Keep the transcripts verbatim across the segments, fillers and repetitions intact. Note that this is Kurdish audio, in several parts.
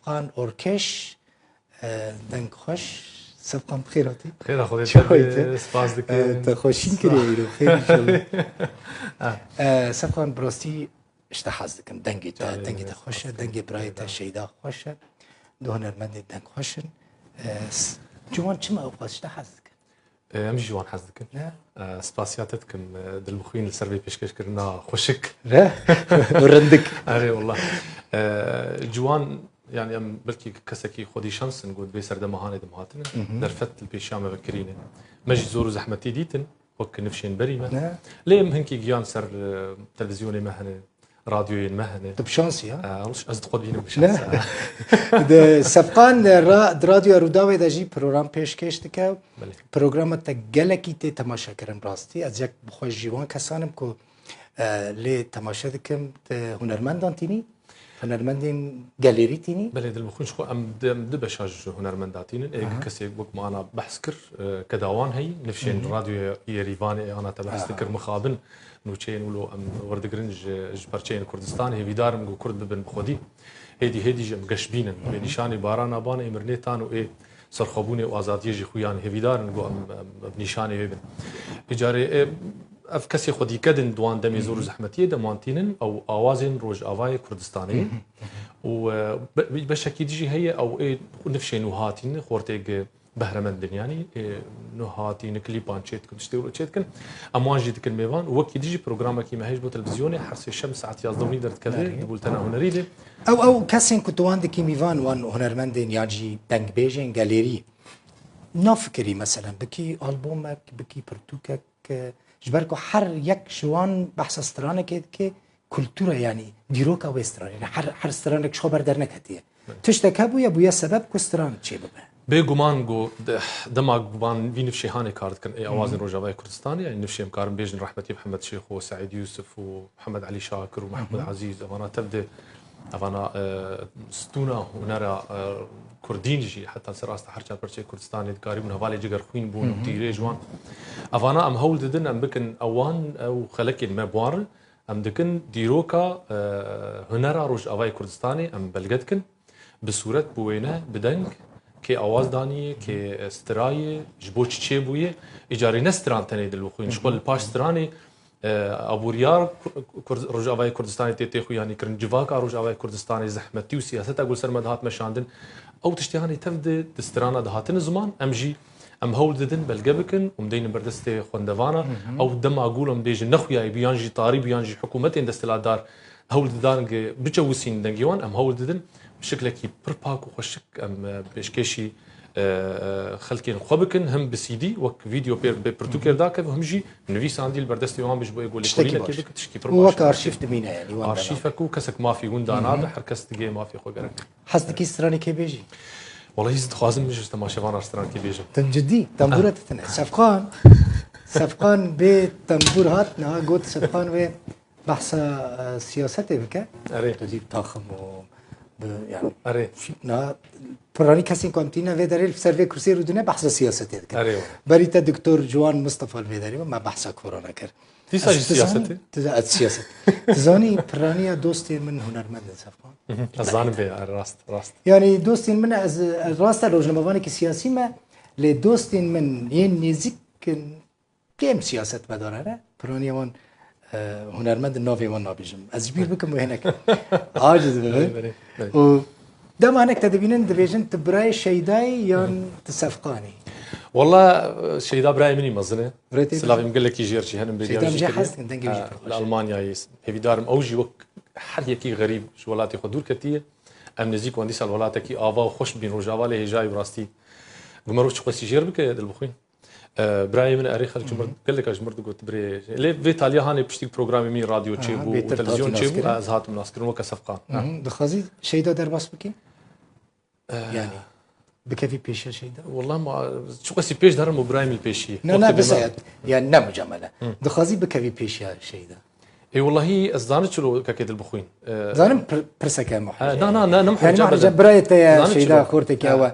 Sefqan Orkeş, e, deng xweş. Sefqan, bi xêr hatî. Xêra Xwedê Çawa te be, te? Spas dikim. E, te xweşîn kiriye îro, xêr inşallah. E, Sefqan, bi rastî ji te hez dikim. Dengê te, dengê te xweş e, dengê birayê te Şeyda xweş e. Du hunermendê deng xweş in. E, s- ciwan çima ew qas ji te hez dikin? E, em jî ji wan hez dikin. Ne? E, spasiya te dikim, e, Dilbixwîn, li ser vê pêşkêşkirina xweşik. Ne? Rindik. Erê, wallah. E, ciwan, yani em belkî kesekî xwedî şans in, got vê serdema hanê dim hatine. Derfet li pêşiya me vekirîne. Me jî zor û zehmetî dîtin, wek nifşên berî me. Ne? Lê em hinkî giyan ser, e, televîzyonê me hene, radyoyên me hene. Tu bi şansî ya? E, ez dixwe bînim bi şans. Ne? Di Sefqan, e, ra-, di radyoya Rûdawê de jî program pêşkêş dike. Belê. Programa te gelekî tê temaşekirin rastî. Ez yek bi xwe ji wan kesan im ku, e, lê temaşe dikim, te hunermendan tînî? Hunermendên gelêrî tînî? Belê, Dilbixwîn, ji xwe em di, em di beşa ji hunermenda tînin. Ê, kesê wek me ana behs kir, e, kedawan heyî, nifşên radyoya Yerîvanê, ana te behs dikir, mixabin, nûçeyên wilo em werdigirin ji, ji perçeyên Kurdistanê. Hêvîdar im ku Kurd bibin bi xwedî. Hêdî hêdî jî em geşbîn in. Wê nîşanê barana ban ê mirinê tan û ê serxwebûnê û azadiyê jî xuyan. Hêvîdar in ku em, em, em nîşanê wê bin. Îcarê, e, ev kesê xwedî kedin di wan demê zor û zehmetiyê de wan tînin, ew awazên Rojavayê Kurdistanê ye. Û, e, be-, beşekî dijî heye, ew ê nifşên û hatîn xortê gi behremend in, yanî, e, nuhatî, ni klîpan çêdikin, tiştê wilo çêdikin. Em wan jî dikin mêvan. Wekî dijî programekî me heye ji bo televîzyonê, her sêşem saet yazdeh û nîv derdikeve, di bultena hunerî de. Ew, ew kesên ku tu wan dikî mîvan, wan hunermendên yan jî dengbêjên gelêrî, nafikirî, meselen, bikî albomek, bikî pirtûkek, e, ji ber ku her yek ji wan behsa stranekê dike, kultura, yanî dîroka wê stranê. Yanî her, her stranek ji xwe ber derneketiye. Tiştek hebûye, bûye sebeb ku stran çêbibe. Bêguman ku de-, dema ku van vî nifşê hanê kar dikin, ê awazên Rojavayê Kurdistanê, yanî nifşê em karin bêjin rehmetî Mihemed Şêxo, Seîd Yûsif û Mihemed Elî Şakir û Mehmûd Ezîz, evana tev de, evana, e, stûna hunera, e, kurdîn jî, heta ser asta her çar perçeyê Kurdistanê dikarîbûn hevalê cigerxwîn bûn û tîrê ji wan. Evana em hewl didin, em bikin, ewan, ew xelekên me bi wan re, em dikin dîroka, e, hunera Rojavayê Kurdistanê em belge dikin. Bi sûret, bi wêne, bi deng, kê awaz daniye, kê, e, stiraye, ji bo çi çêbûye. Îcarê ne stiran tenê Dilbixwîn, ji xwe li paş stranê, e, aboriya Kur-, Kur-, Rojavayê Kurdistanê tê têxuyanî kirin, civaka Rojavayê Kurdistanê, zehmetî û siyaseta ku li ser me dihat meşandin. Ew tiştê hanê tev di, di strana dihatin ziman, em jî, em hewl didin belge bikin û em deynin ber destê xwendevana. Ew dema gul em bêjin nexuyayî bû, yan jî tarî bû, yan jî hikûmetên desthilatdar hewl didan ki biçewisînin dengê wan, em hewl didin bi şiklekî pir pak û xweşik em, e, pêşkêşî, e, e, xelkên xwe bikin, him bi C D, wek vîdeo pê, pê pirtûkê dakeve, him jî nivîsandî li ber destê wan bi ji bo ê golê Tiştekî kolînekê baş. Bikin, tişkî pir Û baş wek e. Arşîv dimîne, yanî wan Arşîvek û kesek mafî winda nabe, her kes digê mafê xwe gerek. Hez dikî stranekê bêjî? Wela ez dixwazim min ji temaşevan re stranekê bêjim. Tim cidî, tembûra te tine. Sefqan, Sefqan bê tembûr hat, niha got Sefqan wê behsa, e, siyasetê bike. Erê. Tu dî taxim û bi, yani, Erê. Niha piranî kesên ku em tîne vê derê li ser vê kursiyê rûdine behsa siyasetê dikin. Erê. Berî te Doktor Ciwan Mistefa li vê derê bû, me behsa korona kir. Dîsa jî siyasetê? Dîsa ez siyaset. Tu zanî piraniya dostên min hunermend in, Sefqan. Ez zanim vê, rast, rast. Yani dostên min, ez, ez rast e rojnamevanekî siyasî me, lê dostên min yên nêzîk in, kêm siyasetmedar hene. Piraniya wan, e, hunermend in, navê wan nabêjim. Ez ji bîr bikim wê hinek aciz bibe. Belê, belê, belê. Û dema hinek te dibînin, dibêjin tu birayê Şeydayî yan tu Sefqanî? Wela, e, Şeyda birayê min î mezin e. Silavên gelekî jêr jî henin bêriya Şeyda jî hez dikin, dengê wî jî pir xweş e. Li Almanyayê hêvîdarim ew jî wek her yekî xerîb ji welatê xwe dûr ketiye. Em nêzîk wan dîsa li welatekî ava û xweş bibîn Rojava lê hêjayî bi rastî. Gumerok çi xwestî jêr bike Dilbixwîn. E, birayê min erê xelk ji mir, geleka ji mir digot birê. Lê vê taliya hanê piştî programê min radyo çêbû û televîzyon çêbû, ez hatim naskirin weke Sefqan. Dixwazî Şeyda derbas bikî? E, Yani bikevî pêşiya Şeyda? Wela ma çiqasî pêş derim û birayê min pêşî. Na, na, bize, yani ne mucamele. Dixwazî bikevî pêşiya Şeyda? Ê wellahî ez zanim çilo kekê Dilbixwîn. E, Zanim pir-, pirseke muhim. E, na, na, na, ne muhim. Yani muhim birayê te ye, Şeyda xortekî ew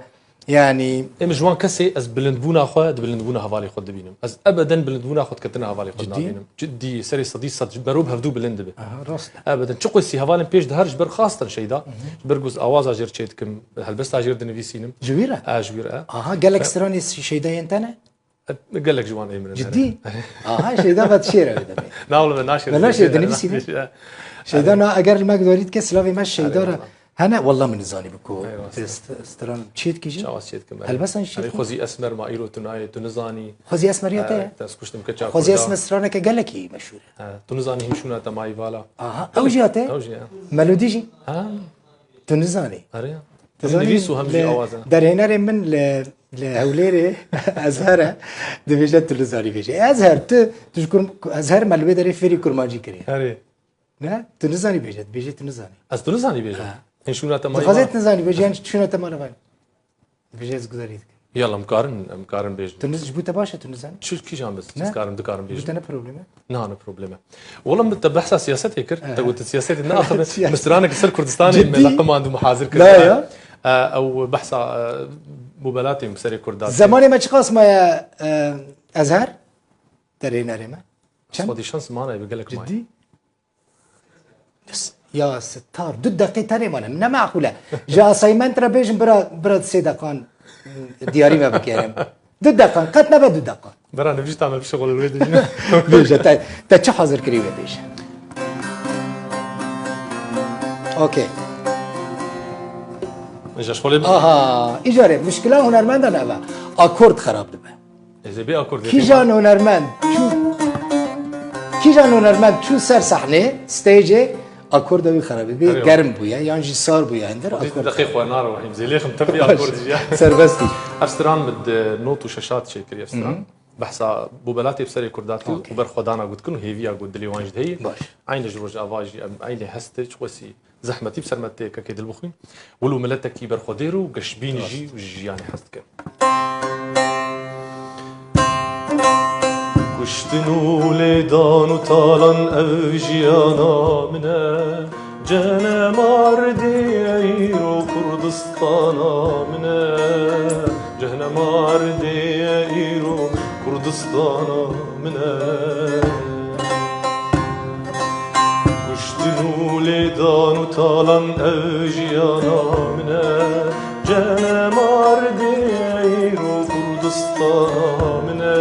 e. Yanî Ê min ji wan kesê ez bilindbûna xwe di bilindbûna hevalê xwe dibînim. Ez ebeden bilindbûna xwe diketina hevalê xwe Ciddî? Nabînim. Ciddî, serê sedî sed ji berov hevdû bilind dibe. Aha, rast e. Ebeden. Çi qasî hevalên pêş de her ji ber xastin Şeyda. Ji ber ku ez awaza jêr çê dikim, helbesta jêr dinivîsînim. Ji wî re? E, ji wî re. Aha, gelek stranê Şeyda yên te ne? E, gelek ji wan ê min in, Ciddî? Aha, Şeyda ve şêr ew demê. Na oğlum, naşêr. Me naşêr, dinivîsînim. Naşêr, e. Şeyda na, eger me gudarî dike, silavê me Şeyda re. Eyvallah. Hene, wallah min nizanî bi ku Eyvallah. St-, stran çê dikî jî? Çawa çê dikim, erê. Helbestan çê Erê, dikî? Xwezî Esmer ma îro tu nayê, tu nizanî. Xwezî Esmer ya te He, ye? Te ez kuştim keça Xwezî Kurda. Esmer straneke gelekî meşhûr e. He, tu nizanî hîn şûna te mayî vala. Aha, ew jî ya te ye? Ew jî ya. Melodî jî? Ha. Tu nizanî? Erê ya. Tu Hem zanî nivîs û hem jî li awaza. Derhênerê min li, li Hewlêrê Ezher e, dibêje tu nizanî bêje. Ezher, tu, tu ji kur-, Ezher me li wê derê fêrî kurmancî kiriye. Erê. Ne? Tu nizanî bêje, dibêje tu nizanî. Ez tu nizanî bêje. Ha. Hîn şûna te mayî Dixwazê va. Tu nizanî bêje, yan şûna te mala va. Dibêje ez gudarî dikim. Yala, em karin, em karin bêjin. Tu niz-, ji bo te baş e, tu nizanî? Çi kîjan biz, Ne? Karim, dikarim Ji bo bêjin. Te ne problem e? Na, ne problem e. Wala min te behsa siyasetê kir, Ehe. Te got siyasetê neaxivin. Siyaset. Min stranekî ser Kurdistanê Ciddî? Me leqimandiye, min hazir kir. La ya. E, ew behsa, e, bûbelatê min serê Kurdan. Zemanê me çiqas maye, e, Ezher? Derhênerê me. Çend? Xwedî şans mane bi gelek maye. Ciddî? Ya Sittar, du deqê tenê mane. Ne meqûl e. Ji assignment re bêjin bira, bira sê deqan, ıı, diyarî me bike. Du deqan, qet nebe du deqan. Bira nivîşta me bişixulin wê dijî. Bêje, te, te çi hazir kirî wê bêje. Okey. Ji şkolê Aha, îcarê, muşkila hunermendan ev e. Akord xerab dibe. Ez ê bê akordê Kîjan bêjim. Hunermend çû, kîjan hunermend çû ser sahnê, stageê, akorda wî xerabî bê, Erê. Germ bûye, yan jî sar bûye, hindir Xwedî akord. Deqê xwe naro, hîm zêlê xim tevî akord jî ya. Serbest bû. Ev stran min di not û şeşat çêkirî ev stran. Hı hı. Behsa bûbelatê bi serê Kurdatî û Okey. Berxwedana got kin û hêviya got dilê wan jî de heye. Baş. Eynî ji Rojava jî em eynî hestê çiqasî Zehmetî bi ser me tê kekê Dilbixwîn. Wilo miletekî berxwedêr û geşbîn Rast. Jî û ji jiyanê hez dike. Kuştin û lêdan û talan ev jiyana min e. Cehnem ardê îro Kurdistana min e. Cehnem ardê îro Kurdistana min e. Kuştin û lêdan û talan ev jiyana min e. Cehnem ardê îro Kurdistana min e.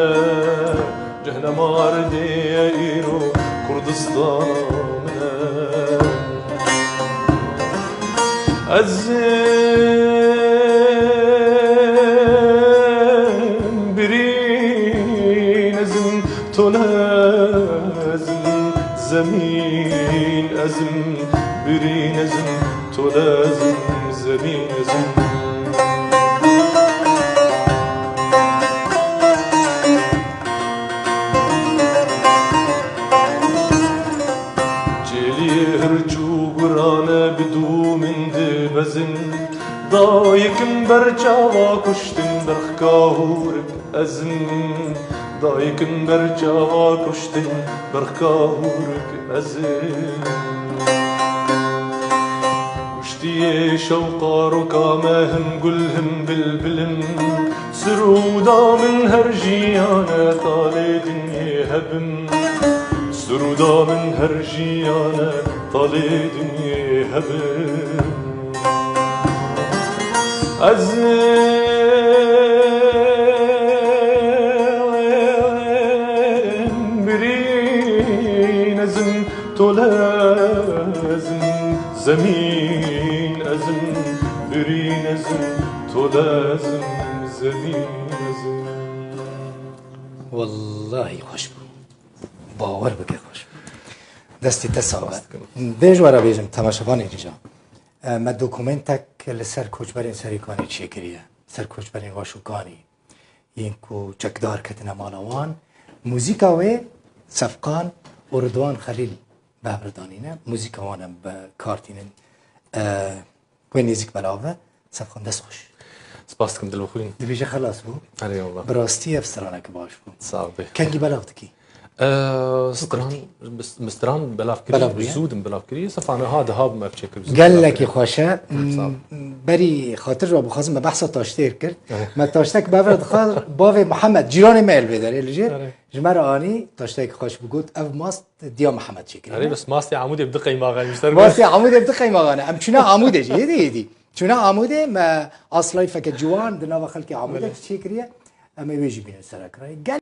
Cehnem ardê îro Kurdistana min e. Ez birîn ezim, tolezim, zemîn ezim, birîn ezim, tolezim, zemîn ezim. Çêliyê hirç û gurane bi dû min dibezin. Dayikim ber çawa kuştin berxka hûrik ezin. Dayikim ber çawa kuştin berxka hûrik ezin. Kuştiyê şewqa roka me him gul him bilbilim. Sirûda min her jiyane talê dinyê hebim. Sirûda min her jiyane talê dinyê hebim. Ez birîn ezim, tolez in, zemîn ez im, birîn ez im, tolez in, zemîn ez im. Wellahî xweş bû. Bawer bike xweş bû. Destê te sax be. Spas dikim. Dê ji we re bêjim, temaşevanê rica. E, me dokumentek li ser koçberên Serê Kanê çêkiriye. Ser koçberên Waş û Kanî. Yên ku çekdar ketine mala wan. Muzîka wê Sefqan û Ridwan Xelîl bi hev re danîne. Muzîka wan em bi kar tînin. E, wê nêzîk belav be. Sefqan, dest xweş. Spas dikim, Dilbixwîn. Dibêje xelas bû. Erê wala. Bi rastî ev stranek baş bû. Sax be. Kengî belav dikî? Ee, stran, stran belav kiriye, bi zû din belav kiriye. Sefane ha diha bi me çêkir. Gelekî xweş e. Berî xatir re bixwazim me behsa taştêr kir. Me taştek bi evre dixwar bavê Mihemed, cîranê me el vê derê li jêr. Ji me re anî taştek xweş bi got, ev mast diya Mihemed çêkirî. Erê, bes mastê Amûdê bi du qeymaxan ji ser. Mastê Amûdê bi du qeymaxan e. Em çûne Amûdê jî, êdî, êdî. Çûne Amûdê, me aslayfeke ciwan di nava xelkê Amûdê çêkiriye. Em ê wê jî bînin ser ekranê. Gel